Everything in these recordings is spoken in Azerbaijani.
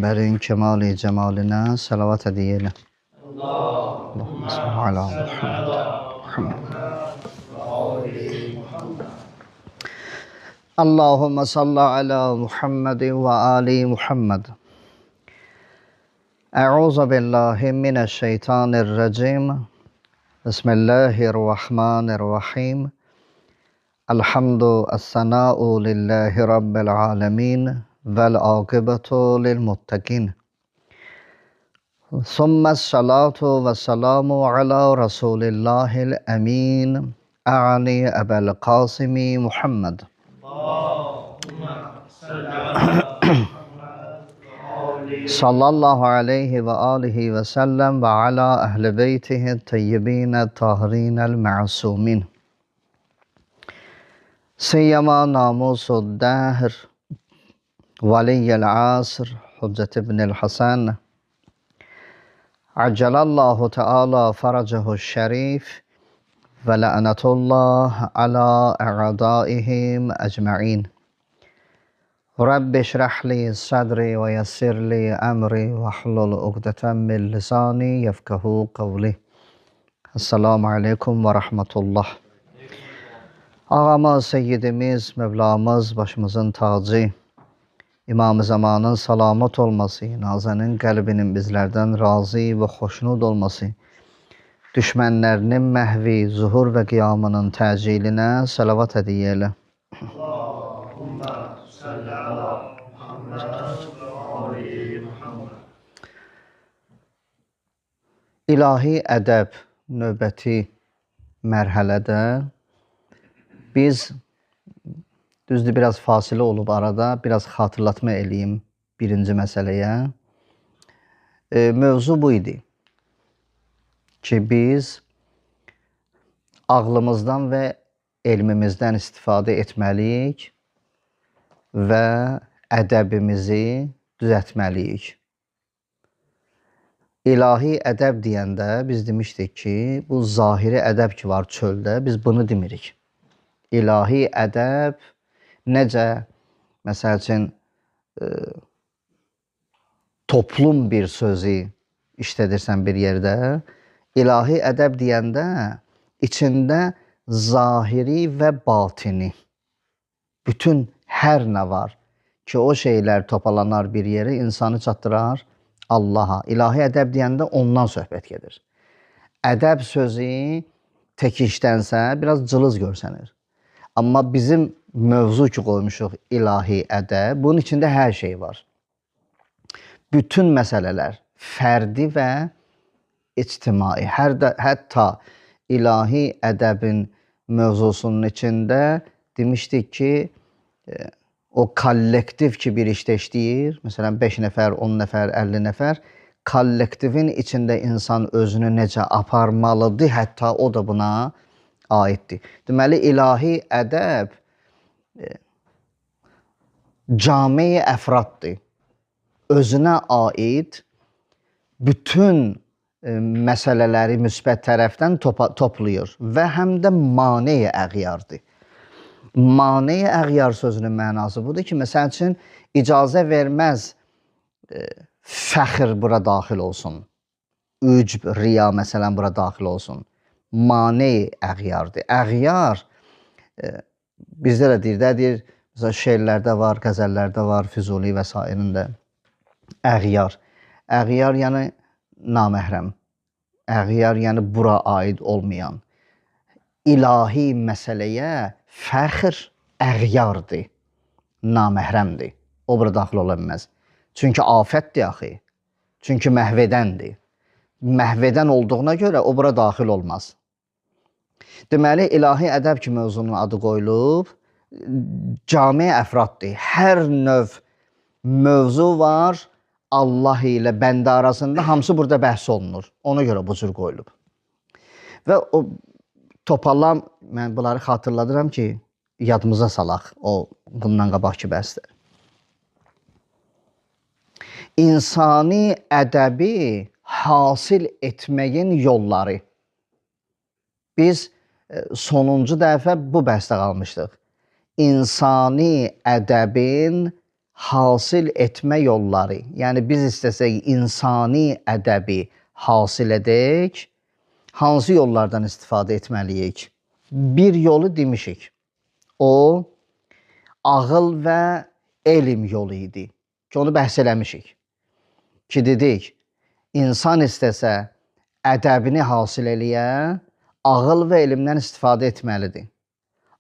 Peyğəmbərin kəmal-i cəmalinə səlavat hədiyyə elə. Allahümme salli ala Muhammed. Allahümme salli ala Muhammed və ali Muhammed. Euzu billahi mineşşeytanirracim. Bismillahirrahmanirrahim. Elhamdu es-senâ'u lillahi rabbil âlemin vel âkibetu lil muttaqin. Summes salatu ve selamu ala Resulillahil emin. A'ni Ebu'l Kasimi Muhammed. Sallallahu aleyhi ve alihi ve sellem ve ala ehli beytihi tayyibin tahirin ma'sumin. Siyyama namusud dahr veliyyel asr Hüccet ibnül Hasan Accalallahu Teala faracehu şerif ve la'netullah ala a'daihim ecma'in. Rabbi şrah li sadri ve yessir li emri ve hlul uqdeten min lisani yefkahu kavli. Esselamu aleyküm ve rahmetullah. Ağamız, Seyyidimiz, Mevlamız, başımızın tacı, İmam-ı Zamanın salamat olması, Nazənin qəlbinin bizlərdən razı və xoşnud olması, düşmənlərinin məhvi, zuhur və qiyamının təcilinə səlavat hədiyyə elə. Allahümme salli ala Muhammed və ali Muhammed. İlahi ədəb növbəti mərhələdə biz, düzdür, biraz fasilə olub arada, biraz xatırlatma eləyim birinci məsələyə. Mövzu bu idi ki, biz ağlımızdan və elmimizdən istifadə etməliyik və ədəbimizi düzəltməliyik. İlahi ədəb deyəndə biz demişdik ki, bu zahiri ədəb ki var çöldə, biz bunu demirik. İlahi ədəb necə, məsəl üçün, toplum bir sözü işlədirsən bir yerdə, ilahi ədəb deyəndə içində zahiri və batini, bütün hər nə var ki, o şeylər topalanar bir yerə, insanı çatdırar Allaha. İlahi ədəb deyəndə ondan söhbət gedir. Ədəb sözü tək işdənsə biraz cılız görsənir. Amma bizim mövzu ki qoymuşuq ilahi ədəb, bunun içində hər şey var. Bütün məsələlər, fərdi və ictimai, hətta ilahi ədəbin mövzusunun içində demişdik ki, o kollektiv ki bir işdə işləyir, məsələn 5 nəfər, 10 nəfər, 50 nəfər, kollektivin içində insan özünü necə aparmalıdır, hətta o da buna aiddir. Deməli, ilahi ədəb cami əfraddır. Özünə aid bütün məsələləri müsbət tərəfdən toplayır və həm də mane-i əğyardır. Mane-i əğyar sözünün mənası budur ki, məsəl üçün, icazə verməz fəxr bura daxil olsun. Ücb, riya məsələn bura daxil olsun. Mane-i əğyardır. Əğyar bizdə də deyir, də deyir, məsələn, şeirlərdə var, qəzəllərdə var, Füzuli və sairində. Əğyar. Əğyar yəni naməhrəm. Əğyar yəni bura aid olmayan. İlahi məsələyə fəxr əğyardır, naməhrəmdir. O bura daxil ola bilməz. Çünki afətdir axı. Çünki məhvedəndir. Məhvedən olduğuna görə o bura daxil olmaz. Deməli, ilahi ədəb ki mövzunun adı qoyulub, cami əfraddır. Hər növ mövzu var Allah ilə bəndə arasında, hamısı burada bəhs olunur. Ona görə bu cür qoyulub. Və o toparlam, mən bunları xatırladıram ki, yadımıza salaq o bundan qabaqki bəhslər. İnsani ədəbi hasil etməyin yolları. Biz sonuncu dəfə bu bəhsdə qalmışdıq. İnsani ədəbin hasil etmə yolları, yəni biz istəsək insani ədəbi hasil edək, hansı yollardan istifadə etməliyik? Bir yolu demişik. O, ağıl və elm yolu idi ki, onu bəhs eləmişik. Ki, dedik, insan istəsə ədəbini hasil eləyə, ağıl və elmdən istifadə etməlidir.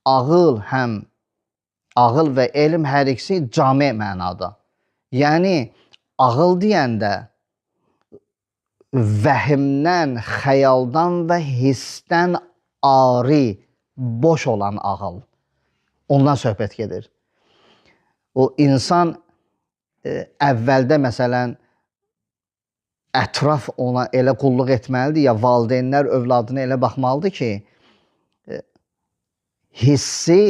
Ağıl həm ağıl və elm hər ikisi cami mənada. Yəni, ağıl deyəndə vəhimdən, xəyaldan və hissdən ari, boş olan ağıl. Ondan söhbət gedir. O insan əvvəldə məsələn, ətraf ona elə qulluq etməlidir, ya valideynlər övladına elə baxmalıdır ki, hissi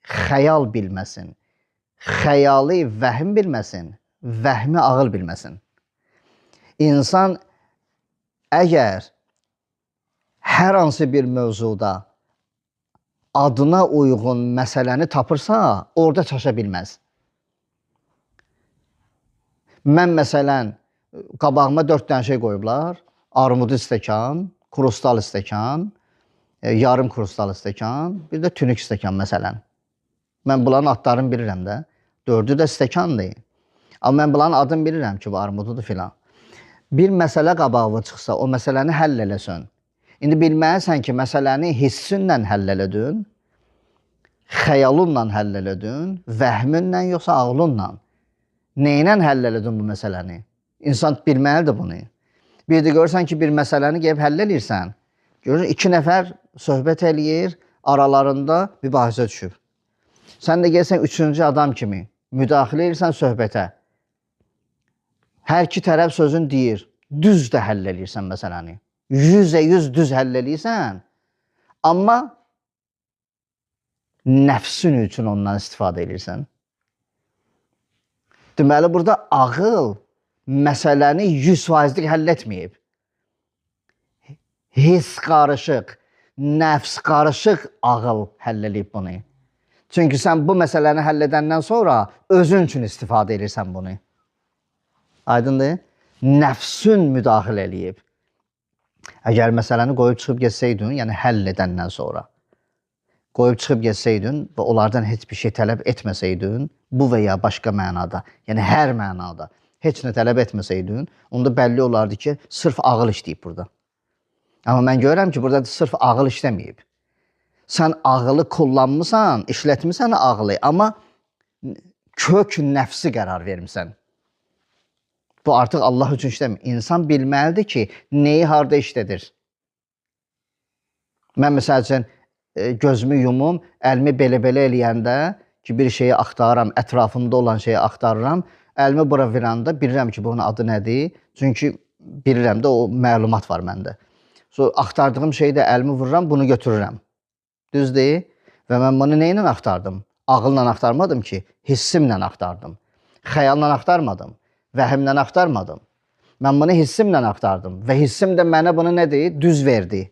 xəyal bilməsin, xəyalı vəhim bilməsin, vəhmi ağıl bilməsin. İnsan əgər hər hansı bir mövzuda adına uyğun məsələni tapırsa, orada çaşa bilməz. Mən məsələn, qabağıma 4 dənə şey qoyublar. Armudu stəkan, krustal stəkan, yarım krustal stəkan, bir də tünük stəkan məsələn. Mən bunların adlarını bilirəm də. 4-ü də stəkandır. Amma mən bunların adını bilirəm ki, bu armududur filan. Bir məsələ qabağına çıxsa, o məsələni həll eləsən. İndi bilməlisən ki, məsələni hissinlə həll elədin, xəyalınla həll elədin, vəhminlə yoxsa ağlınla. Neylə həll elədin bu məsələni? İnsan bilməlidir bunu. Bir də görürsən ki, bir məsələni gəlib həll eləyirsən. Görürsən, 2 nəfər söhbət eləyir, aralarında mübahisə düşüb. Sən də gəlsən 3-cü adam kimi müdaxilə edirsən söhbətə. Hər iki tərəf sözün deyir, düz də həll eləyirsən məsələni. 100% düz həll eləyirsən, amma nəfsin üçün ondan istifadə eləyirsən. Deməli, burada ağıl məsələni 100%lik həll etməyib. Hiss qarışıq, nəfs qarışıq ağıl həll eləyib bunu. Çünki sən bu məsələni həll edəndən sonra özün üçün istifadə edirsən bunu. Aydındır? Nəfsün müdaxilə eləyib. Əgər məsələni qoyub çıxıb getsəydin, yəni həll edəndən sonra qoyub çıxıb getsəydin və onlardan heç bir şey tələb etməsəydin, bu və ya başqa mənada, yəni hər mənada heç nə tələb etməsəydin, onda bəlli olardı ki, sırf ağıl işləyib burada. Amma mən görürəm ki, burada sırf ağıl işləməyib. Sən ağılı kullanmısan, işlətmisən ağılı, amma kök nəfsi qərar vermisən. Bu artıq Allah üçün işləmir. İnsan bilməlidir ki, neyi harada işlədir. Mən məsəl üçün gözümü yumum, əlimi belə-belə eləyəndə ki, bir şeyi axtarıram, ətrafımda olan şeyi axtarıram, əlimi bura verəndə bilirəm ki, bunun adı nədir? Çünki bilirəm də o məlumat var məndə. So, axtardığım şeyi də əlimi vururam, bunu götürürəm. Düzdür? Və mən bunu nə ilə axtardım? Ağılla axtarmadım ki, hissimlə axtardım. Xəyalla axtarmadım. Vəhimlə axtarmadım. Mən bunu hissimlə axtardım. Və hissim də mənə bunu nədir? Düz verdi.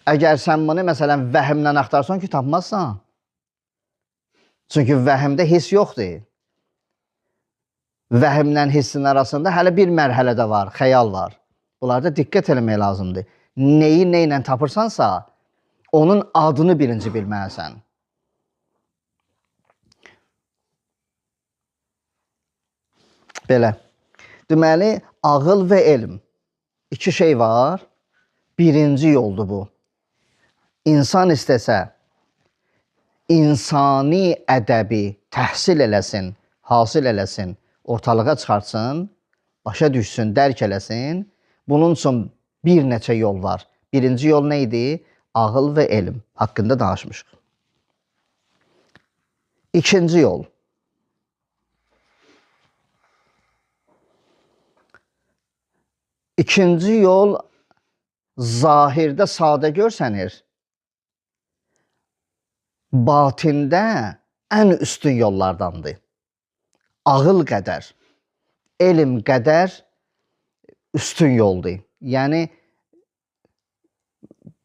Əgər sən bunu məsələn vəhimlə axtarsan ki, tapmazsan. Çünki vəhimdə hiss yoxdur. Vəhimlə hissin arasında hələ bir mərhələ də var, xəyal var. Bunlarda diqqət eləmək lazımdır. Neyi nə ilə tapırsansa, onun adını birinci bilməlisən. Belə. Deməli, ağıl və elm. İki şey var. Birinci yoldur bu. İnsan istəsə, insani ədəbi təhsil eləsin, hasil eləsin, ortalığa çıxartsın, başa düşsün, dərk eləsin. Bunun üçün bir neçə yol var. Birinci yol nə idi? Ağıl və elm haqqında danışmışıq. İkinci yol. İkinci yol zahirdə sadə görsənir. Batində ən üstün yollardandır. Ağıl qədər, elm qədər üstün yoldur. Yəni,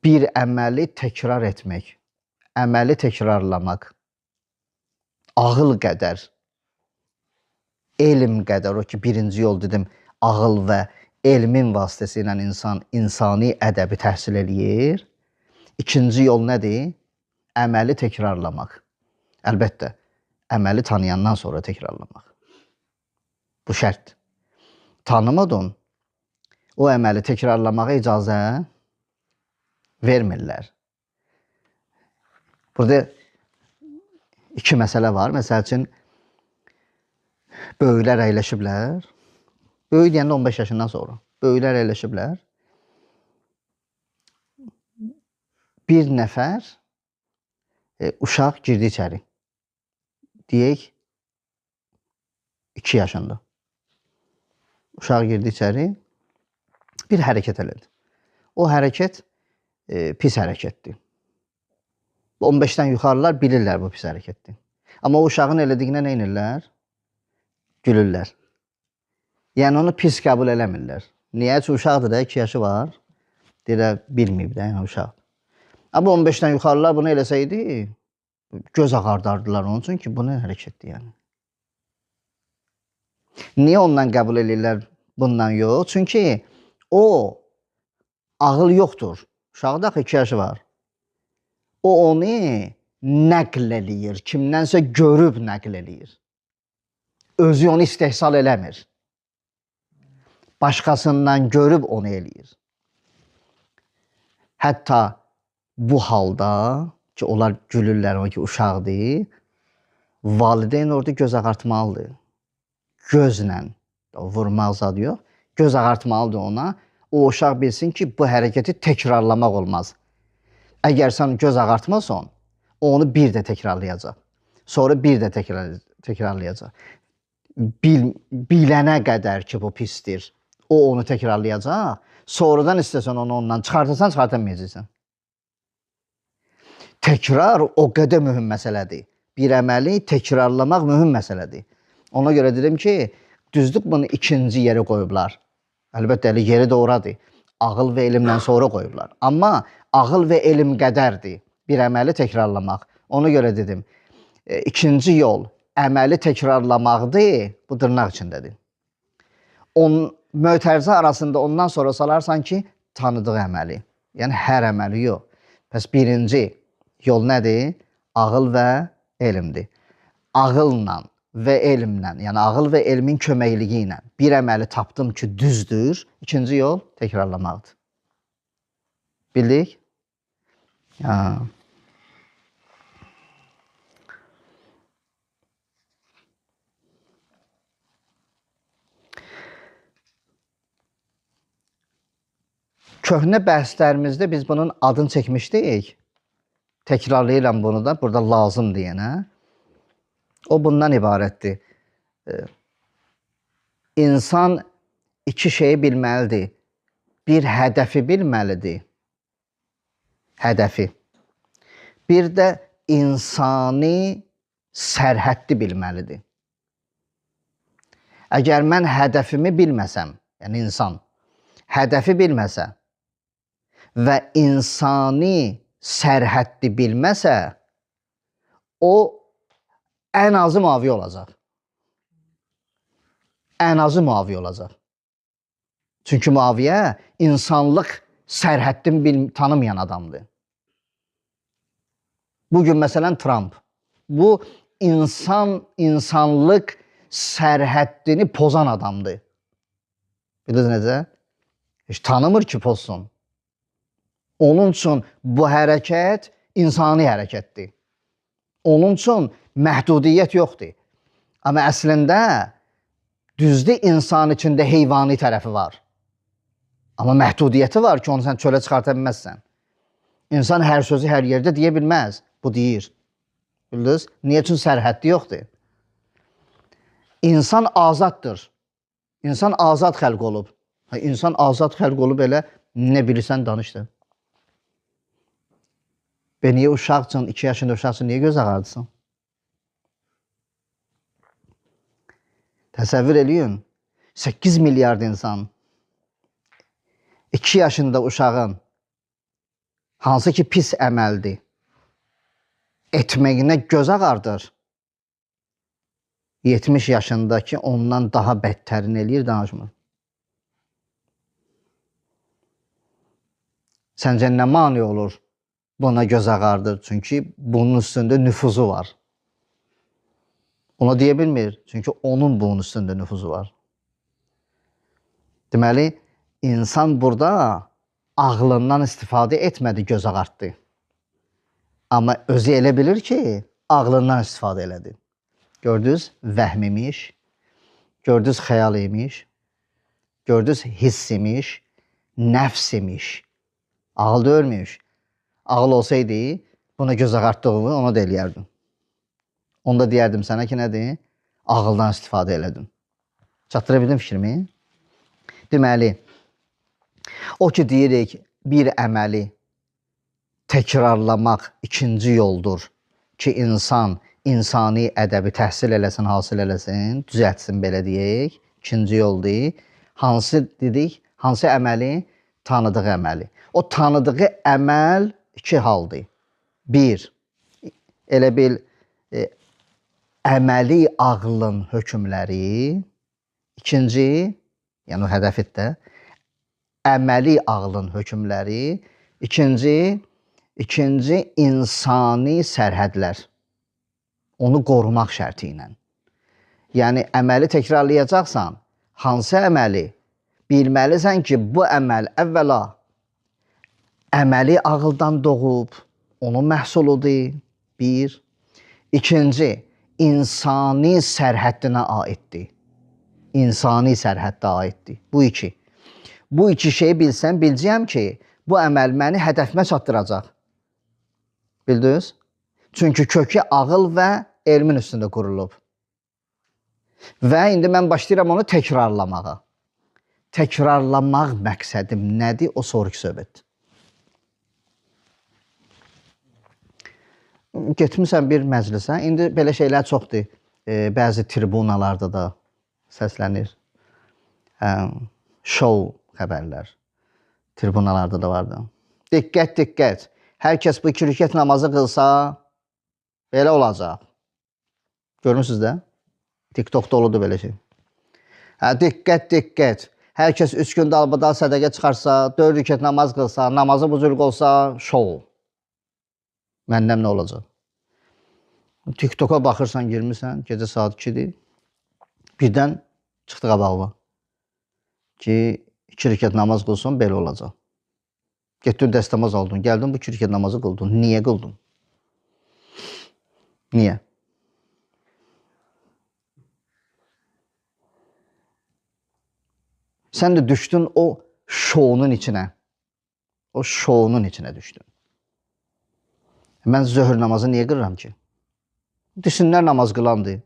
bir əməli təkrar etmək, əməli təkrarlamaq, ağıl qədər Elm qədər, o ki birinci yol dedim, ağıl və elmin vasitəsilə insan insani ədəbi təhsil eləyir. İkinci yol nədir? Əməli təkrarlamaq. Əlbəttə, əməli tanıyandan sonra təkrarlamaq. Bu şərtdir. Tanımadın, o əməli təkrarlamağa icazə vermirlər. Burada iki məsələ var. Məsəl üçün, böyüklər əyləşiblər. Böyük deyəndə 15 yaşından sonra. Böyüklər əyləşiblər. Bir nəfər uşaq girdi içəri. Deyək, 2 yaşında. Uşaq girdi içəri, bir hərəkət elədi. O hərəkət pis hərəkətdir. 15-dən yuxarılar bilirlər bu pis hərəkətdir. Amma o uşağın elədiyinə nə edirlər? Gülürlər. Yəni onu pis qəbul eləmirlər. Niyə? Çünki uşaqdır da, 2 yaşı var. Deyirlər, bilməyib də, yəni uşaq. Amma 15-dən yuxarılar bunu eləsəydi, göz ağardardılar onun üçün ki, bu nə hərəkətdir yəni. Niyə ondan qəbul eləyirlər, bundan yox? Çünki o ağıl yoxdur. Uşaqda axı 2 yaşı var. O onu nəql eləyir, kimdənsə görüb nəql eləyir. Özü onu istehsal eləmir. Başqasından görüb onu eləyir. Hətta bu halda ki, onlar gülürlər ona ki, uşaqdır, valideyn orada göz ağartmalıdır. Gözlə, vurmaq zad yox, göz ağartmalıdır ona. O uşaq bilsin ki, bu hərəkəti təkrarlamaq olmaz. Əgər sən göz ağartmasan, o onu bir də təkrarlayacaq. Sonra bir də təkrarlayacaq. Bilənə qədər ki, bu pisdir, o onu təkrarlayacaq. Sonradan istəsən onu ondan çıxartasan, çıxarta bilməyəcəksən. Təkrar o qədər mühüm məsələdir. Bir əməli təkrarlamaq mühüm məsələdir. Ona görə dedim ki, düzdür bunu ikinci yerə qoyublar. Əlbəttə, elə yeri də oradır. Ağıl və elmdən sonra qoyublar. Amma ağıl və elm qədərdir bir əməli təkrarlamaq. Ona görə dedim, ikinci yol əməli təkrarlamaqdır, bu dırnaq içindədir. Mötərizə arasında ondan sonra salarsan ki, tanıdığı əməli. Yəni, hər əməli yox. Bəs birinci yol nədir? Ağıl və elmdir. Ağılla və elmlə, yəni ağıl və elmin köməkliyi ilə bir əməli tapdım ki, düzdür. İkinci yol təkrarlamaqdır. Bildik? Ha. Köhnə bəhslərimizdə biz bunun adını çəkmişdik. Təkrarlayıram bunu da, burada lazım deyənə. O bundan ibarətdir. İnsan iki şeyi bilməlidir. Bir, hədəfi bilməlidir. Hədəfi. Bir də insani sərhəddi bilməlidir. Əgər mən hədəfimi bilməsəm, yəni insan hədəfi bilməsə və insani sərhəddi bilməsə, o ən azı Muaviyə olacaq. Ən azı Muaviyə olacaq. Çünki Muaviyə insanlıq sərhəddini tanımayan adamdır. Bugün məsələn Trump. Bu insanlıq sərhəddini pozan adamdır. Bilirsiniz necə? Heç tanımır ki pozsun. Onun üçün bu hərəkət insani hərəkətdir. Onun üçün məhdudiyyət yoxdur. Amma əslində düzdür, insan içində heyvani tərəfi var. Amma məhdudiyyəti var ki, onu sən çölə çıxarta bilməzsən. İnsan hər sözü hər yerdə deyə bilməz. Bu deyir. Bildiniz? Niyə? Üçün sərhəddi yoxdur. İnsan azaddır. İnsan azad xəlq olub. İnsan azad xəlq olub elə nə bilirsən danışdı. Və niyə uşaq üçün, 2 yaşında uşaq üçün niyə göz ağardırsın? Təsəvvür eləyin, 8 milyard insan 2 yaşında uşağın hansı ki pis əməldir, etməyinə göz ağardır. 70 yaşındakı ondan daha bədtərini eləyir, danışmır. Səncə nə mane olur? Buna göz ağardır. Çünki bunun üstündə nüfuzu var. Ona deyə bilmir. Çünki onun bunun üstündə nüfuzu var. Deməli, insan burada ağlından istifadə etmədi, göz ağartdı. Amma özü elə bilir ki, ağlından istifadə elədi. Gördünüz, vəhm imiş, gördünüz, xəyal imiş, gördünüz, hiss imiş, nəfs imiş. Ağıl deyilmiş. Ağıl olsaydı, buna göz ağartdığımı ona da eləyərdim. Onda deyərdim sənə ki, nədir? Ağıldan istifadə elədin. Çatdıra bildim fikrimi? Deməli, o ki deyirik, bir əməli təkrarlamaq ikinci yoldur ki, insan insani ədəbi təhsil eləsin, hasil eləsin, düzəltsin, belə deyək. İkinci yoldur. Hansı dedik? Hansı əməli? Tanıdığı əməli. O tanıdığı əməl iki haldır. Bir, elə bil, əməli ağlın hökmləri. İkinci, yəni o hədəfidir də, əməli ağlın hökmləri. İkinci insani sərhədlər. Onu qorumaq şərti ilə. Yəni, əməli təkrarlayacaqsan, hansı əməli? Bilməlisən ki, bu əməl əvvəla əməli ağıldan doğub, onun məhsuludur, bir. İkinci, insani sərhəddinə aiddir. İnsani sərhəddə aiddir. Bu iki. Bu iki şeyi bilsəm, biləcəyəm ki, bu əməl məni hədəfimə çatdıracaq. Bildiniz? Çünki kökü ağıl və elmin üstündə qurulub. Və indi mən başlayıram onu təkrarlamağa. Təkrarlamaq məqsədim nədir? O sonraki söhbətdir. Getmirsən bir məclisə, indi belə şeylər çoxdur. Bəzi tribunalarda da səslənir. Şou xəbərlər tribunalarda da vardı. Diqqət, diqqət. Hər kəs bu iki rükət namazı qılsa, belə olacaq. Görmüsünüz də? TikTok doludur belə şey. Diqqət, diqqət. Hər kəs 3 gün dalbadal sədəqə çıxarsa, 4 rükət namaz qılsa, namazı bu cür qolsa, şou. Məndən nə olacaq? TikToka baxırsan, girmirsən, gecə saat 2-dir. Birdən çıxdı qabağıma ki, 2 rükət namaz qılsan, belə olacaq. Getdin, dəstəmaz aldın, gəldin, bu 2 rükət namazı qıldın. Niyə qıldın? Niyə? Sən də düşdün o şounun içinə. O şounun içinə düşdün. Mən zöhr namazı niyə qırıram ki? Desinlər namaz qılandır.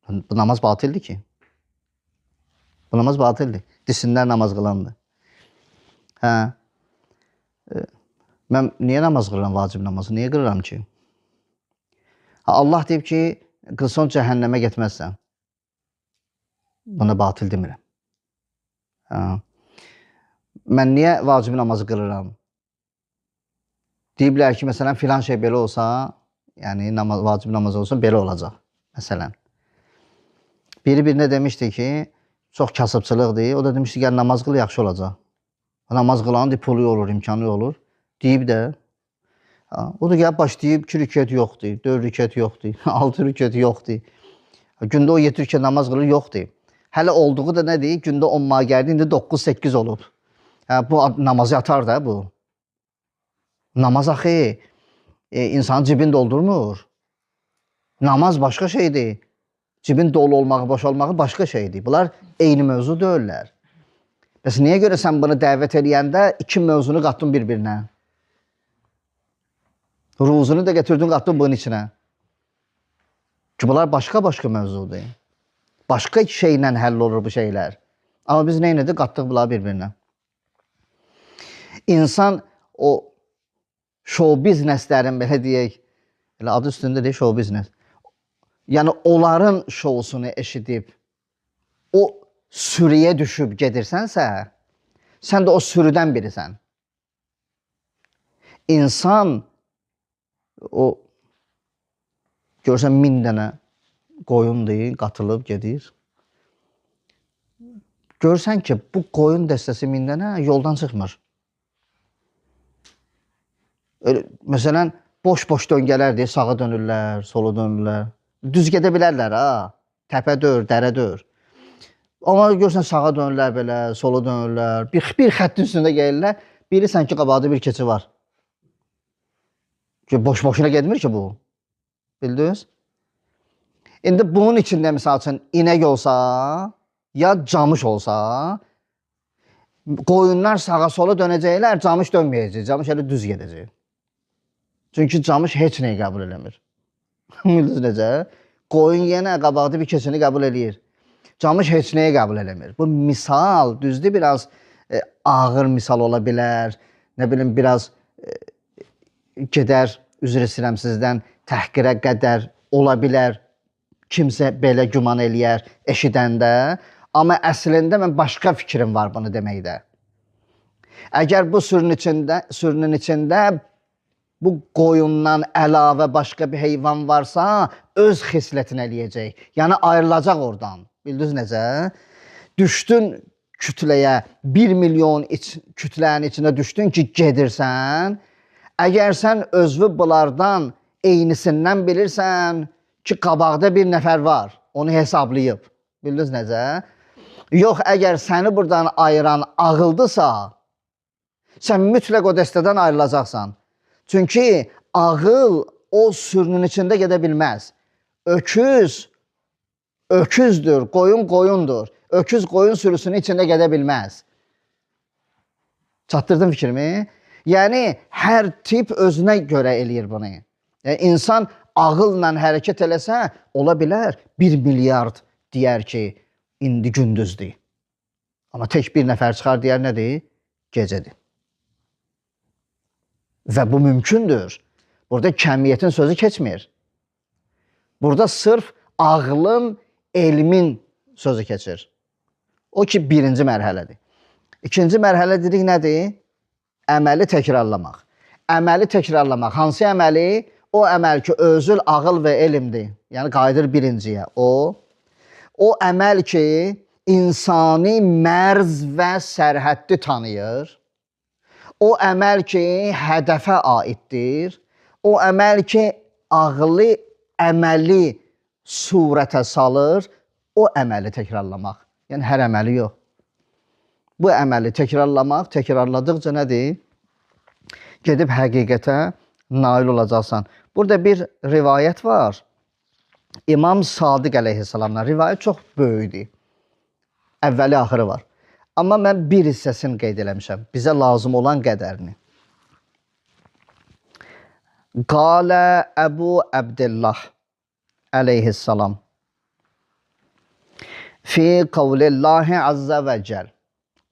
Bu namaz batildir ki. Bu namaz batildir. Desinlər namaz qılandır. Hə. Mən niyə namaz qırıram, vacib namazı? Niyə qırıram ki? Allah deyib ki, qılsan cəhənnəmə getməzsən. Buna batil demirəm. Hə. Mən niyə vacib namazı qırıram? Deyiblər ki, məsələn, filan şey belə olsa, yəni namaz, vacib namaz olsa, belə olacaq, məsələn. Biri birinə demişdi ki, çox kasıbçılıqdır. O da demişdi, gəl namaz qıl, yaxşı olacaq. Namaz qılanın pulu olur, imkanı olur. Deyib də, o da gəlib başlayıb, 2 rükət yoxdur, 4 rükət yoxdur, 6 rükət yoxdur. Gündə o 7 rükət namaz qılır, yoxdur. Hələ olduğu da nədir? Gündə 10 ma gəldi, indi 9-8 olub. Bu namazı yatar da bu. Namaz axı insanın cibini doldurmur. Namaz başqa şeydir. Cibin dolu olmağı, boş olmağı başqa şeydir. Bunlar eyni mövzu deyirlər. Bəs niyə görə sən bunu dəvət eləyəndə iki mövzunu qatdın bir-birinə? Ruzunu da gətirdin, qatdın bunun içinə. Ki, bunlar başqa-başqa mövzudur. Başqa şeylə həll olur bu şeylər. Amma biz nə elədik? Qatdıq bunları bir-birinə. İnsan o şou bizneslərin, belə deyək, elə adı üstündə deyək, şou biznes. Yəni, onların şousunu eşidib, o sürüyə düşüb gedirsənsə, sən də o sürüdən birisən. İnsan, o, görürsən, 1000 dənə Qoyundur, qatılıb gedir. Görsən ki, bu qoyun dəstəsi 1000 dənə yoldan çıxmır. Öyle, məsələn, boş-boş döngələrdir, sağa dönürlər, sola dönürlər. Düz gedə bilərlər ha. Təpə dör, dərə dör. Amma görsən sağa dönürlər belə, sola dönürlər. Bir xəttin üstündə gəlirlər. Bilirsən ki, qabaqda bir keçi var. Ki boş-boşuna getmir ki bu. Bildiniz? İndi bunun içində misal üçün inək olsa, ya camış olsa, qoyunlar sağa sola dönəcəklər, camış dönməyəcək. Camış elə düz gedəcək. Çünki camış heç nəyi qəbul eləmir. Bildiniz necə? Qoyun yenə qabaqda bir keçini qəbul eləyir. Camış heç nəyi qəbul eləmir. Bu misal, düzdür, biraz ağır misal ola bilər. Nə bilim, biraz gedər, üzr istəyirəm sizdən, təhqirə qədər ola bilər. Kimsə belə güman eləyər eşidəndə. Amma əslində mən başqa fikrim var bunu deməkdə. Əgər bu sürünün içində bu qoyundan əlavə başqa bir heyvan varsa, öz xislətini eləyəcək. Yəni ayrılacaq oradan. Bildiniz necə? Düşdün kütləyə, 1 milyon kütlənin içində düşdün ki, gedirsən. Əgər sən özünü bunlardan eynisindən bilirsən ki, qabaqda bir nəfər var, onu hesablayıb. Bildiniz necə? Yox, əgər səni buradan ayıran ağıldısa, sən mütləq o dəstədən ayrılacaqsan. Çünki ağıl o sürünün içində gedə bilməz. Öküz öküzdür, qoyun qoyundur. Öküz qoyun sürüsünün içində gedə bilməz. Çatdırdım fikrimi? Yəni, hər tip özünə görə eləyir bunu. Yəni, insan ağılla hərəkət eləsə, ola bilər 1 milyard deyər ki, indi gündüzdür. Amma tək bir nəfər çıxar deyər nədir? Gecədir. Və bu mümkündür. Burada kəmiyyətin sözü keçmir. Burada sırf ağlın, elmin sözü keçir. O ki, birinci mərhələdir. İkinci mərhələ dedik nədir? Əməli təkrarlamaq. Əməli təkrarlamaq. Hansı əməli? O əməl ki, özül ağıl və elmdir. Yəni, qayıdır birinciyə. O əməl ki, insani mərz və sərhəddi tanıyır. O əməl ki, hədəfə aiddir. O əməl ki, ağlı əməli surətə salır. O əməli təkrarlamaq. Yəni, hər əməli yox. Bu əməli təkrarlamaq, təkrarladıqca nədir? Gedib həqiqətə nail olacaqsan. Burada bir rivayət var. İmam Sadiq əleyhissalamdan. Rivayət çox böyükdür. Əvvəli axırı var. Amma mən bir hissəsini qeyd eləmişəm. Bizə lazım olan qədərini. Qalə Əbu Əbdillah əleyhissalam fi qavlillahi azzə və cəl.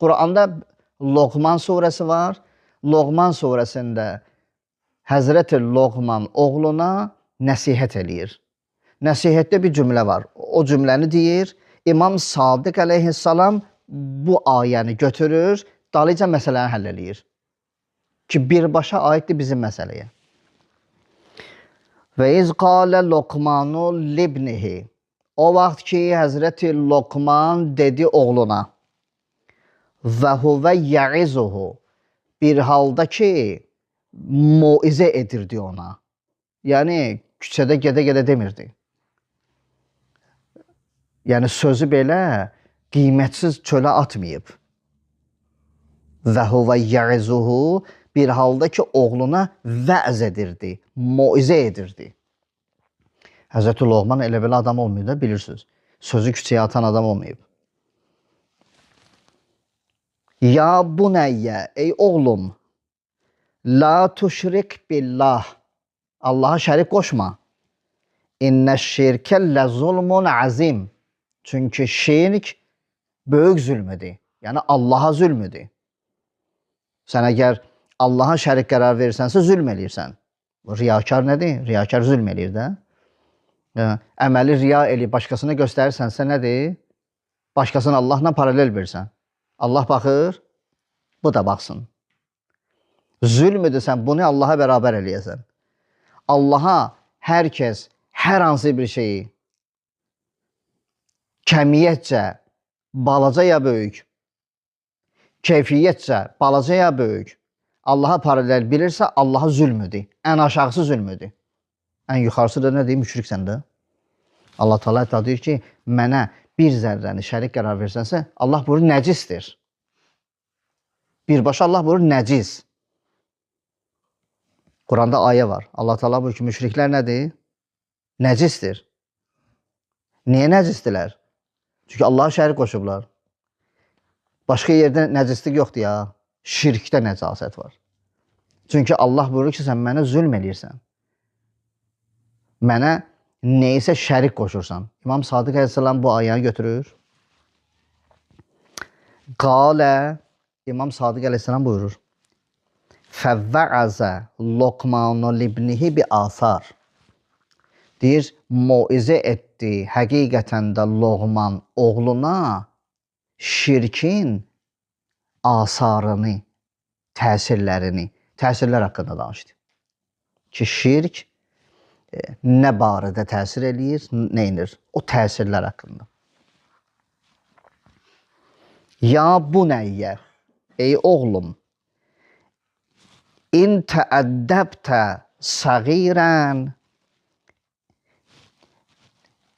Quranda Loqman surəsi var. Loqman surəsində Həzrəti Loqman oğluna nəsihət eləyir. Nəsihətdə bir cümlə var. O cümləni deyir. İmam Sadiq əleyhissalam bu ayəni götürür, dalıca məsələni həll eləyir. Ki, birbaşa aiddir bizim məsələyə. Və iz qalə Loqmanu libnihi. O vaxt ki, Həzrəti Loqman dedi oğluna. Və huvə yəizuhu. Bir halda ki, moizə edirdi ona. Yəni, küçədə gedə-gedə demirdi. Yəni, sözü belə qiymətsiz çölə atmayıb. Və huvə yəizuhu bir halda ki, oğluna vəz edirdi, moizə edirdi. Həzrəti Loqman elə belə adam olmayıb da, bilirsiniz. Sözü küçəyə atan adam olmayıb. Ya bunəyyə, ey oğlum, la tuşrik billah, Allaha şərik qoşma. İnnə şirkə lə zulmun azim. Çünki şirk böyük zülmüdür. Yəni Allaha zülmüdür. Sən əgər Allaha şərik qərar verirsənsə, zülm eləyirsən. Riyakar nədir? Riyakar zülm eləyir də. Əməli riya eləyib başqasına göstərirsənsə nədir? Başqasını Allahla paralel verirsən. Allah baxır, bu da baxsın. Zülmüdür sən bunu Allaha bərabər eləyəsən. Allaha hər kəs hər hansı bir şeyi Kəmiyyətcə balaca ya böyük, keyfiyyətcə balaca ya böyük, Allaha paralel bilirsə, Allaha zülmüdür. Ən aşağısı zülmüdür. Ən yuxarısı da nə deyir? Müşriksən də. Allah Teala hətta deyir ki, mənə bir zərrəni şərik qərar versənsə, Allah buyurur, nəcisdir. Birbaşa Allah buyurur, nəcis. Quranda ayə var. Allah Teala buyurur ki, müşriklər nədir? Nəcisdir. Niyə nəcisdirlər? Çünki Allaha şərik qoşublar. Başqa yerdə nəcislik yoxdur ya. Şirkdə nəcasət var. Çünki Allah buyurur ki, sən mənə zülm eləyirsən. Mənə nəyisə şərik qoşursan. İmam Sadiq əleyhissalam bu ayəni götürür. Qalə, İmam Sadiq əleyhissalam buyurur. Fəvvəəzə Loqmanu libnihi bi asar. Deyir, moizə etdi həqiqətən də Loğman oğluna şirkin asarını, təsirlərini, təsirlər haqqında danışdı. Ki, şirk nə barədə təsir eləyir, nə inir? O təsirlər haqqında. Ya bu nəyyə, ey oğlum, İn təəddəbtə səğirən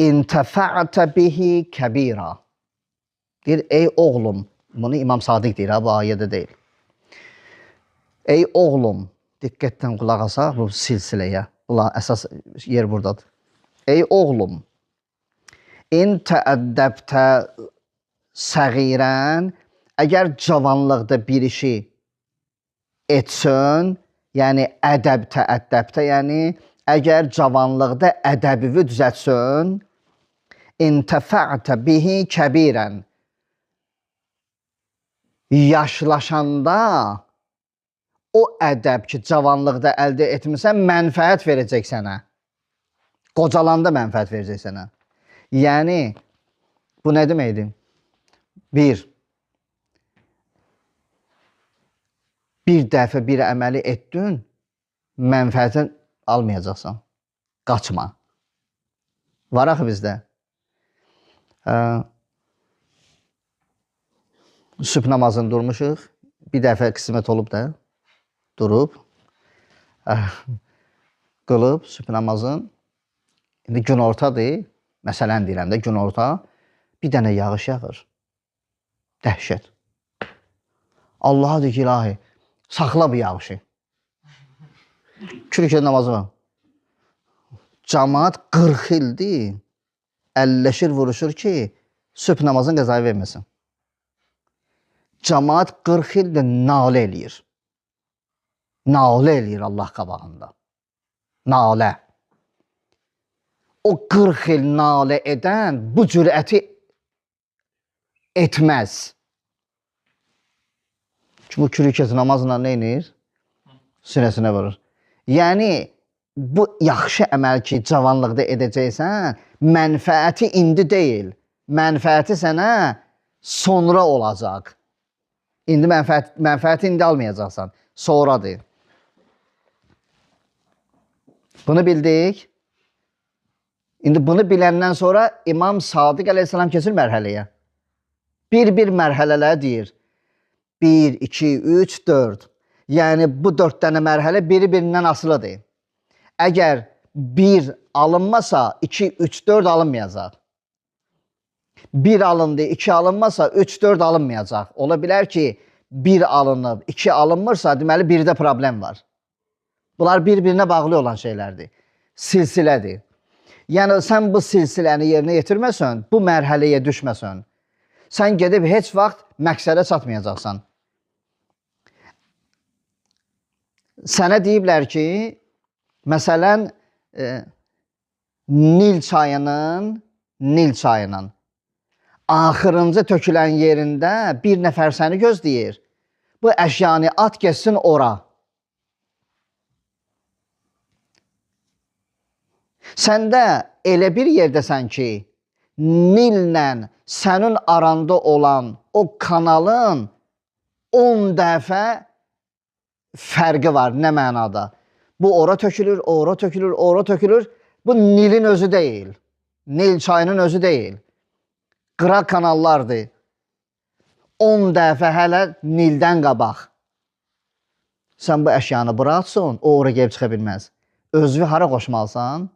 intəfə'tə bihi kəbira. Deyir, ey oğlum, bunu İmam Sadiq deyir, ha, bu ayədə deyil. Ey oğlum, diqqətlə qulaq asaq bu silsiləyə. Əsas yer buradadır. Ey oğlum, in təəddəbtə səğirən, əgər cavanlıqda bir işi etsin, yəni ədəb təəddəbtə, yəni əgər cavanlıqda ədəbivi düzəltsin, intəfə'tə bihi kəbirən, yaşlaşanda o ədəb ki, cavanlıqda əldə etmirsən, mənfəət verəcək sənə. Qocalanda mənfəət verəcək sənə. Yəni, bu nə deməkdir? Bir dəfə bir əməli etdin, mənfəətini almayacaqsan. Qaçma. Var axı bizdə. Sübh namazını durmuşuq. Bir dəfə qismət olub da, durub, qılıb sübh namazını. İndi günortadır, məsələn deyirəm də, günorta, bir dənə yağış yağır. Dəhşət. Allaha deyir ki, ilahi, saxla bu yağışı. Kürükə namazı var. Camaat 40 ildir, əlləşir, vuruşur ki, sübh namazını qəzaya verməsin. Camaat 40 ildir nalə eləyir. Nalə eləyir Allah qabağında. Nalə. O 40 il nalə edən bu cürəti etməz. Ki, bu kürükət namazla nə edir? Sinəsinə vurur. Yəni, bu yaxşı əməl ki, cavanlıqda edəcəksən, mənfəəti indi deyil. Mənfəəti sənə sonra olacaq. İndi mənfəəti indi almayacaqsan. Sonradır. Bunu bildik. İndi bunu biləndən sonra İmam Sadiq əleyhissalam keçir mərhələyə. Bir-bir mərhələlər deyir. 1, 2, 3, 4. Yəni, bu 4 dənə mərhələ biri-birindən asılıdır. Əgər 1 alınmasa, 2, 3, 4 alınmayacaq. 1 alındı, 2 alınmasa, 3, 4 alınmayacaq. Ola bilər ki, 1 alınıb, 2 alınmırsa, deməli, 1-də problem var. Bunlar bir-birinə bağlı olan şeylərdir. Silsilədir. Yəni, sən bu silsiləni yerinə yetirməsən, bu mərhələyə düşməsən, sən gedib heç vaxt məqsədə çatmayacaqsan. Sənə deyiblər ki, məsələn, Nil çayının axırıncı tökülən yerində bir nəfər səni gözləyir. Bu əşyanı at getsin ora. Sən də elə bir yerdəsən ki, Nillə sənin aranda olan o kanalın 10 dəfə fərqi var, nə mənada? Bu ora tökülür, ora tökülür, ora tökülür. Bu Nilin özü deyil. Nil çayının özü deyil. Qıra kanallardır. 10 dəfə hələ Nildən qabaq. Sən bu əşyanı bura atsan, o ora gəlib çıxa bilməz. Özünü hara qoşmalısan?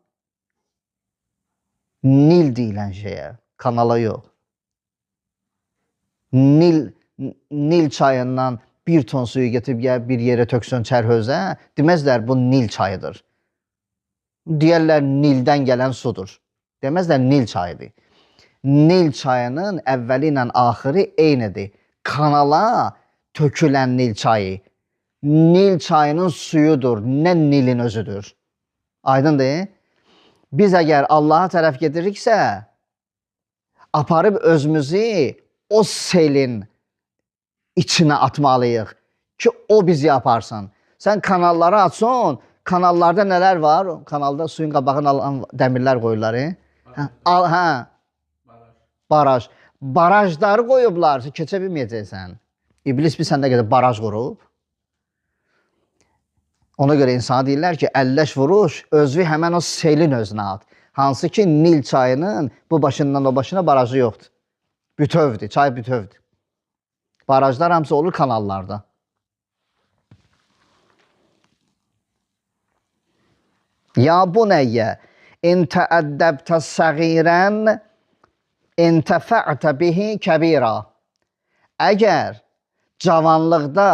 Nil deyilən şeyə, kanala yox. Nil çayından bir ton suyu getirib gəl bir yerə töksün çərhözə, deməzlər bu Nil çayıdır. Deyərlər Nildən gələn sudur. Deməzlər Nil çayıdır. Nil çayının əvvəli ilə axırı eynidir. Kanala tökülən Nil çayı Nil çayının suyudur, nə Nilin özüdür. Aydındır? Biz əgər Allaha tərəf gediriksə, aparıb özümüzü o selin içinə atmalıyıq ki, o bizi aparsın. Sən kanallara atsın, kanallarda nələr var? Kanalda suyun qabağını alan dəmirlər qoyurlar. Hə, baraj. Barajları qoyublar, keçə bilməyəcəksən. İblis bir səndə qədər baraj qurub. Ona görə insana deyirlər ki, əlləş vuruş, özü həmən o selin özünə at. Hansı ki, Nil çayının bu başından o başına barajı yoxdur. Bütövdür, çay bütövdür. Barajlar hamısı olur kanallarda. Ya bu nəyyə? İn təəddəbtə səğirən, intəfə'tə bihi kəbira. Əgər cavanlıqda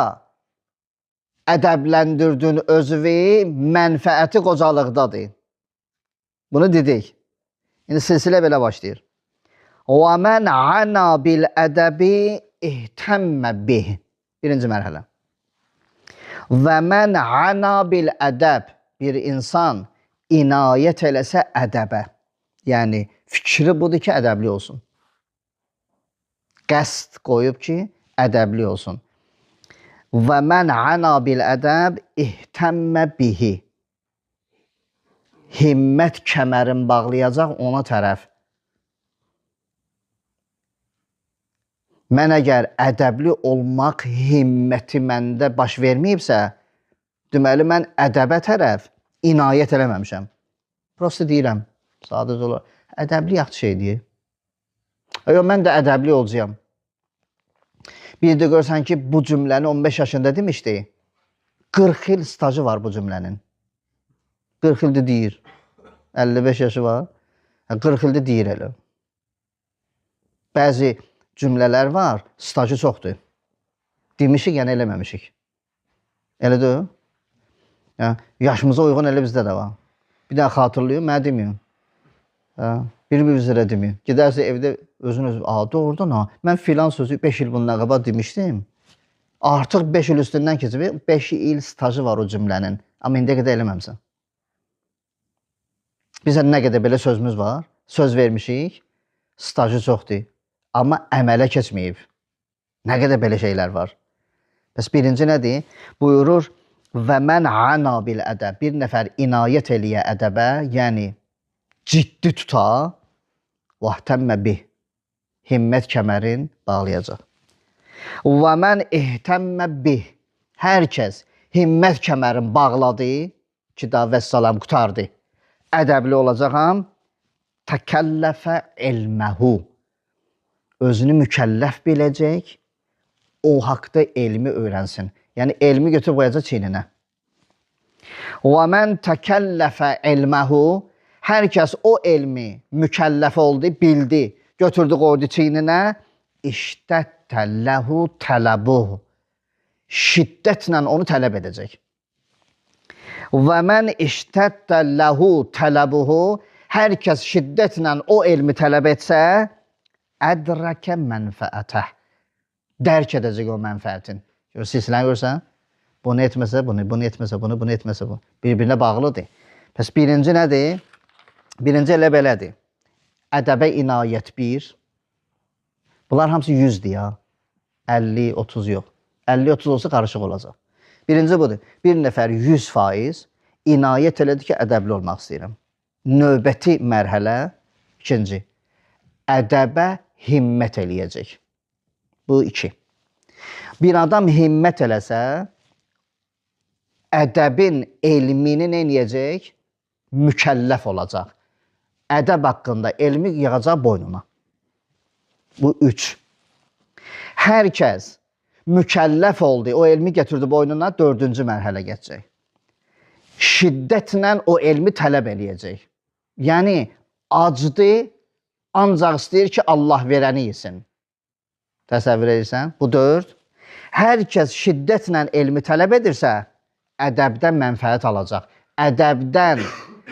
ədəbləndirdin özünü, mənfəəti qocalıqdadır. Bunu dedik. İndi silsilə belə başlayır. Və mən ana bil ədəbi ihtəmmə bih. Birinci mərhələ. Və mən ana bil ədəb. Bir insan inayət eləsə ədəbə. Yəni, fikri budur ki, ədəbli olsun. Qəsd qoyub ki, ədəbli olsun. Və mən ana bil ədəb ihtəmmə bihi. Himmət kəmərin bağlayacaq ona tərəf. Mən əgər ədəbli olmaq himməti məndə baş verməyibsə, deməli, mən ədəbə tərəf inayət eləməmişəm. Prosta deyirəm, sadəcə olaraq, ədəbli yaxşı şeydir. Yox, mən də ədəbli olacağam. Bir də görsən ki, bu cümləni 15 yaşında demişdi. 40 il stajı var bu cümlənin. 40 ildir deyir. 55 yaşı var. 40 ildir deyir elə. Bəzi cümlələr var, stajı çoxdur. Demişik, yəni eləməmişik. Elə deyil? Yəni, yaşımıza uyğun elə bizdə də var. Bir dənə xatırlayım, mənə deməyim. Bir-bir bizlərə deməyim. Gedərsə evdə özün özün, doğrudan ha, mən filan sözü 5 il bundan qabaq demişdim. Artıq 5 il üstündən keçib, 5 il stajı var o cümlənin. Amma indiyə qədər eləməmsən. Bizə nə qədər belə sözümüz var, söz vermişik, stajı çoxdur. Amma əmələ keçməyib. Nə qədər belə şeylər var. Bəs birinci nədir? Buyurur, və mən ana bil ədəb. Bir nəfər inayət eləyə ədəbə, yəni ciddi tuta, vahtəmmə bih. Himmət kəmərin bağlayacaq. Və mən ihtəmmə bih. Hər kəs himmət kəmərin bağladı ki, da vəssalam qutardı. Ədəbli olacağam. Təkəlləfə elməhu. Özünü mükəlləf biləcək, o haqda elmi öyrənsin. Yəni, elmi götürüb qoyacaq çiyninə. Və mən təkəlləfə elməhu, hər kəs o elmi mükəlləf oldu, bildi, götürdü, qoydu çiyninə, iştəttə ləhu tələbuh. Şiddətlə onu tələb edəcək. Və mən iştəttə ləhu tələbuhu, hər kəs şiddətlə o elmi tələb etsə, ədrəkə mənfəətəh. Dərk edəcək o mənfəətin. Silsiləni görsən, bunu etməsə bunu, bunu etməsə bunu, bunu etməsə bunu. Bir-birinə bağlıdır. Bəs birinci nədir? Birinci elə belədir. Ədəbə inayət bir. Bunlar hamısı 100-dür ya. 50, 30 yox. 50, 30 olsa qarışıq olacaq. Birinci budur. Bir nəfər 100% inayət elədi ki, ədəbli olmaq istəyirəm. Növbəti mərhələ, ikinci, ədəbə himmət eləyəcək. Bu iki. Bir adam himmət eləsə, ədəbin elmini nə eləyəcək? Mükəlləf olacaq. Ədəb haqqında elmi yığacaq boynuna. Bu 3. Hər kəs mükəlləf oldu, o elmi gətirdi boynuna, 4-cü mərhələ geçəcək. Şiddətlə o elmi tələb eləyəcək. Yəni, acdı, ancaq istəyir ki, Allah verəni yesin. Təsəvvür edirsən? Bu 4. Hər kəs şiddətlə elmi tələb edirsə, ədəbdən mənfəət alacaq. Ədəbdən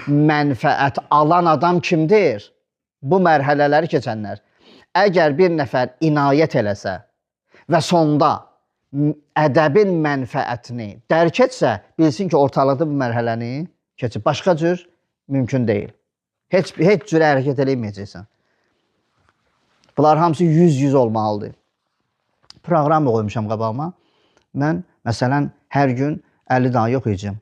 mənfəət alan adam kimdir? Bu mərhələləri keçənlər. Əgər bir nəfər inayət eləsə və sonda ədəbin mənfəətini dərk etsə, bilsin ki, ortalıqda bu mərhələni keçib. Başqa cür mümkün deyil. Heç cürə hərəkət eləməyəcəksən. Bunlar hamısı 100-100 olmalıdır. Proqram qoymuşam qabağıma. Mən, məsələn, hər gün 50 dana oxuyacağam.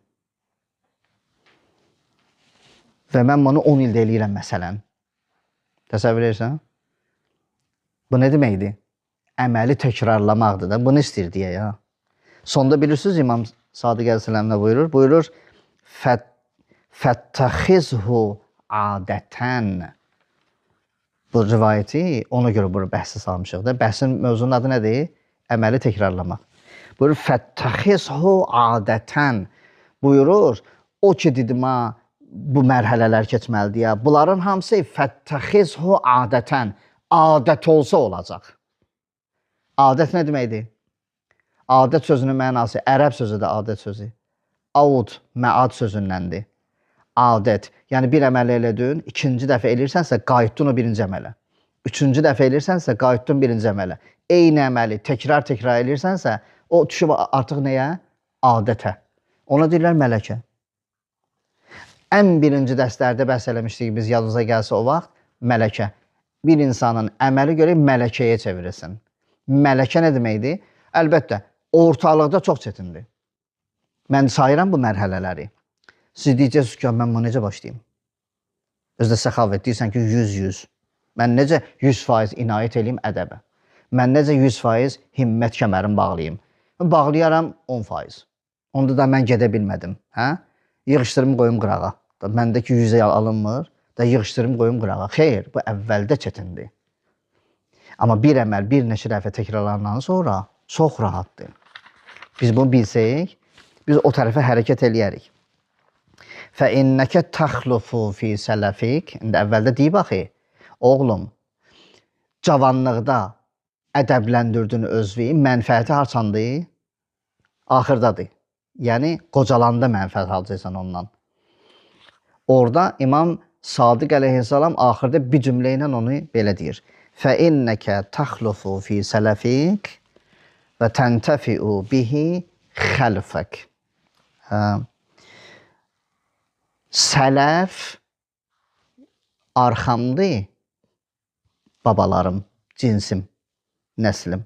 Və mən bunu 10 ildə eləyirəm, məsələn. Təsəvvür edirsən? Bu nə deməkdir? Əməli təkrarlamaqdır da. Bunu istəyir deyə ya. Sonda bilirsiniz, İmam Sadiq əleyhissalam nə buyurur? Buyurur, fəttəxizhu adətən. Bu rivayəti ona görə bunu bəhsə salmışıq da. Bəhsin mövzunun adı nədir? Əməli təkrarlamaq. Buyurur, fəttəxizhu adətən. Buyurur, o ki dedim ha, bu mərhələlər keçməlidir ya. Bunların hamısı fəttəxizhu adətən. Adət olsa olacaq. Adət nə deməkdir? Adət sözünün mənası, ərəb sözü də adət sözü. Aud, məad sözündəndir. Adət, yəni bir əməl elədin, ikinci dəfə eləyirsənsə, qayıtdın o birinci əmələ. Üçüncü dəfə eləyirsənsə, qayıtdın birinci əmələ. Eyni əməli təkrar-təkrar eləyirsənsə, o düşüb artıq nəyə? Adətə. Ona deyirlər mələkə. Ən birinci dərslərdə bəhs eləmişdik biz, yadınıza gəlsə o vaxt, mələkə. Bir insanın əməli görə mələkəyə çevirilsin. Mələkə nə deməkdir? Əlbəttə, ortalıqda çox çətindir. Mən sayıram bu mərhələləri. Siz deyəcəksiniz ki, mən bunu necə başlayayım? Özdə səxavət deyirsən ki, 100-100. Mən necə 100% inayət eləyim ədəbə? Mən necə 100% himmət kəmərim bağlayayım? Bağlayaram 10%. Onda da mən gedə bilmədim. Hə? Yığışdırım, qoyum qırağa. Məndəki 100-ə alınmır, da yığışdırım, qoyum qırağa. Xeyr, bu əvvəldə çətindir. Amma bir əməl bir neçə dəfə təkrarlanandan sonra çox rahatdır. Biz bunu bilsək, biz o tərəfə hərəkət eləyərik. Fə innəkə təxlufu fi sələfik. İndi əvvəldə deyib axı, oğlum, cavanlıqda ədəbləndirdin özvi, mənfəəti harcandır? Axırdadır. Yəni, qocalanda mənfəət alacaqsan ondan. Orada İmam Sadiq əleyhissalam axırda bir cümlə ilə onu belə deyir. Fə innəkə təxlufu fi sələfik və təntəfiu bihi xəlfək. Sələf arxamdır, babalarım, cinsim, nəslim.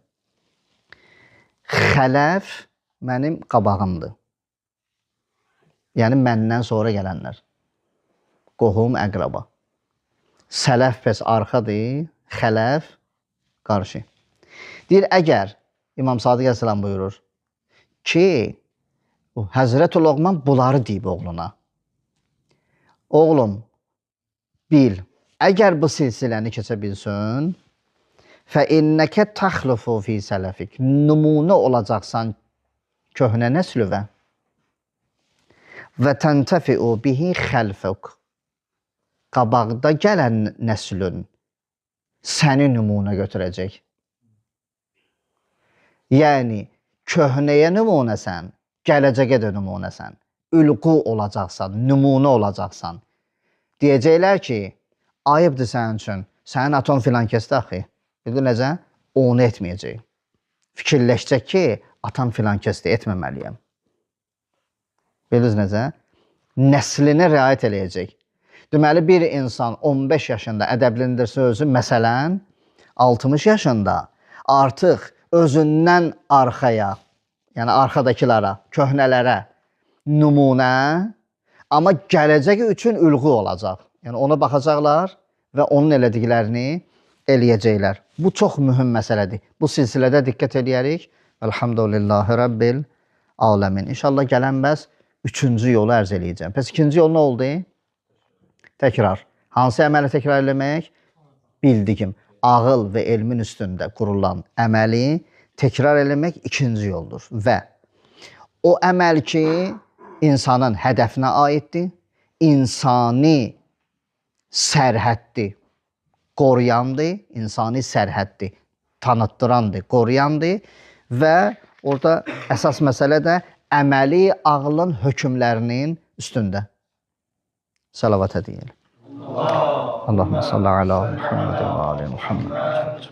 Xələf mənim qabağımdır. Yəni, məndən sonra gələnlər. Qohum, əqraba. Sələf pes arxadır, xələf qarşı. Deyir, əgər İmam Sadiq əleyhissalam buyurur ki, Həzrət Loğman bunları deyib oğluna. Oğlum, bil, əgər bu silsiləni keçə bilsin, fə innəkə təxlufu fi sələfik, nümunə olacaqsan köhnə nəslüvə və təntəfiu bihi xəlfək, qabaqda gələn nəslün səni nümunə götürəcək. Yəni, köhnəyə nümunəsən, gələcəyə də nümunəsən, ülqu olacaqsan, nümunə olacaqsan. Deyəcəklər ki, ayıbdır sənin üçün, sənin aton filan kəsdi axı. Bildin necə? Onu etməyəcək. Fikirləşəcək ki, atam filan kəsdi, etməməliyəm. Bildiniz necə? Nəslinə riayət eləyəcək. Deməli, bir insan 15 yaşında ədəblindirsə özü, məsələn, 60 yaşında artıq özündən arxaya, yəni arxadakılara, köhnələrə nümunə, amma gələcək üçün ülğü olacaq. Yəni ona baxacaqlar və onun elədiklərini eləyəcəklər. Bu çox mühüm məsələdir. Bu silsilədə diqqət eləyərik. Elhamdülillahi Rabbil aləmin. İnşallah gələn bəs üçüncü yolu ərz eləyəcəm. Pəs ikinci yol nə oldu? Təkrar. Hansı əməli təkrar eləmək? Bildiyim. Ağıl və elmin üstündə qurulan əməli təkrar eləmək ikinci yoldur. Və o əməl ki, insanın hədəfinə aiddir, insani sərhəddir, qoruyandır, insani sərhəddir, tanıtdırandır, qoruyandır və orada əsas məsələ də əməli ağlın hökmlərinin üstündə. Salavat edin. Allahümme salli ala Muhammed və ali Muhammed.